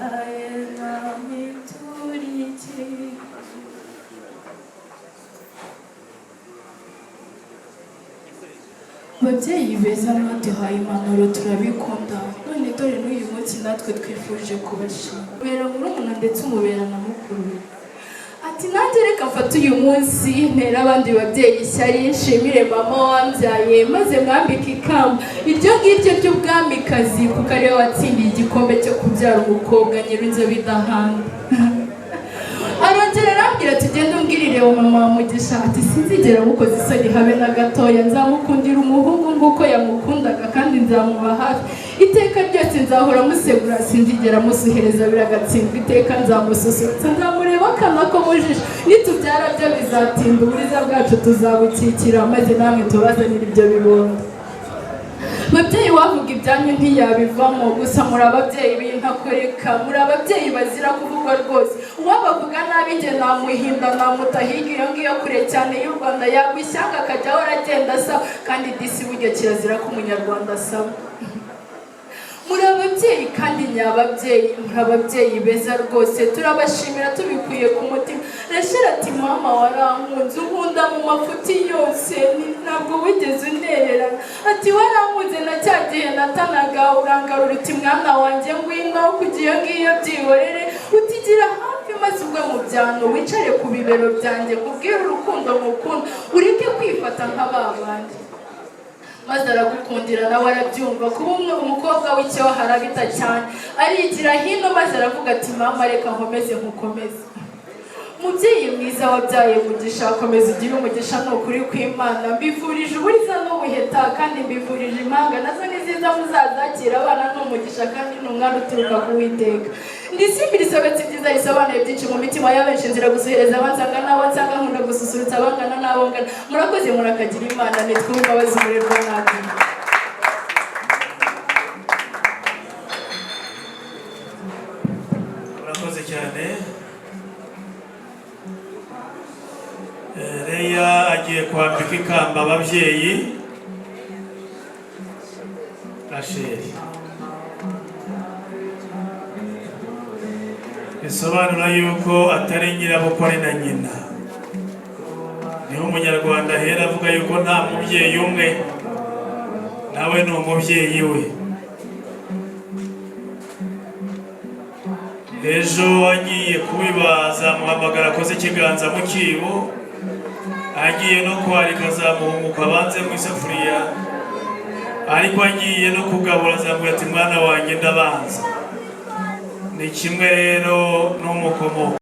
Wambyaye namwitura iki? Babyeyi beza, mwaduhaye impanuro turabikunda, none dore n'uyu munsi natwe twifuje kubashima. Ubera murumuna ndetse umubera na mukuru we. Ati: "Nanjye reka mfate uyu munsi ntera abandi babyeyi ishyari, nshimire mama wambyaye, maze mwambike ikamba iryo ngiryo ry'ubwamikazi, kuko ariwe watsindiye igikombe cyo kubyara umukobwa nyir'inzobe idahanda." Arongera arambwira ati: "Ugende umbwirire uwo mama wa Mugisha ati sinzigera mukoza isoni habe na gatoya, nzamukundira umuhungu nk'uko yamukundaga, kandi nzamuba hafi iteka ryose, nzahora musegura, sinzigera musuhereza, biragatsindwa iteka, nzamususurutsa, nzamureba akana ko mu jisho. Nitubyara byo bizatinda, uburiza bwacu tuzabukikira, maze namwe tubazanire ibyo bibondo." Babyeyi, wavuga ibyanyu ntiyabivamo. Gusa muri ababyeyi b'intakoreka, muri ababyeyi bazira kuvugwa rwose. Uwabavuga nabi njye namuhinda, namuta hirya iyo ngiyo kure cyane y'u Rwanda, yagwa ishyanga akajya ahora agenda asaba. Kandi disi burya kirazira ko Umunyarwanda asaba. Muri ababyeyi kandi nyababyeyi, muri ababyeyi beza rwose, turabashimira tubikuye ku mutima. Rachel ati: "Mama warankunze, unkunda mu mafuti yose, ntabwo wigeze untererana." Ati: "Warankunze na cya gihe natanaga, urangarura, uti mwana wanjye ngwino, kujya iyo ngiyo byihorere, utigira hafi maze ugwe mu byano, wicare ku bibero byanjye, nkubwire urukundo ngukunda, ureke kwifata nka ba bandi." Maze aragukundira, nawe arabyumva. Kuba umwe umukobwa w'icyoha arabita cyane, arigira hino maze aravuga ati: "Mama, reka nkomeze nkukomeze." Mubyeyi mwiza wabyaye Mugisha, komeza ugire umugisha. Ni ukuri kw'Imana, mbifurije uburiza n'ubuheta, kandi mbifurije impanga nazo ni nziza, muzazakira abana ni umugisha, kandi ni umwana uturuka ku Witeka. Ndi isimbi risobetse ibyiza, risobanuye byinshi mu mitima ya benshi, nzira gusuhereza abansanga n'abo nsanga, nkunda gususurutsa abangana n'abo ngana. Murakoze, murakagira Imana. Nitwa Uwimbabazi Umurerwa Nadia. Murakoze cyane. Leya agiye kwambika ikamba ababyeyi Rachel, bisobanura yuko atari nyirabukwe, ari na nyina. Niho Umunyarwanda ahera avuga yuko nta mubyeyi umwe, nawe ni umubyeyi we. Ejo agiye kubibaza amuhamagara akoze ikiganza mu kibo, agiye no kwarika azamuhumuka abanze mu isafuriya, ariko agiye no kugabura azamubwira ati: "Mwana wanjye, ndabanza." Ni kimwe rero n'umukomoka.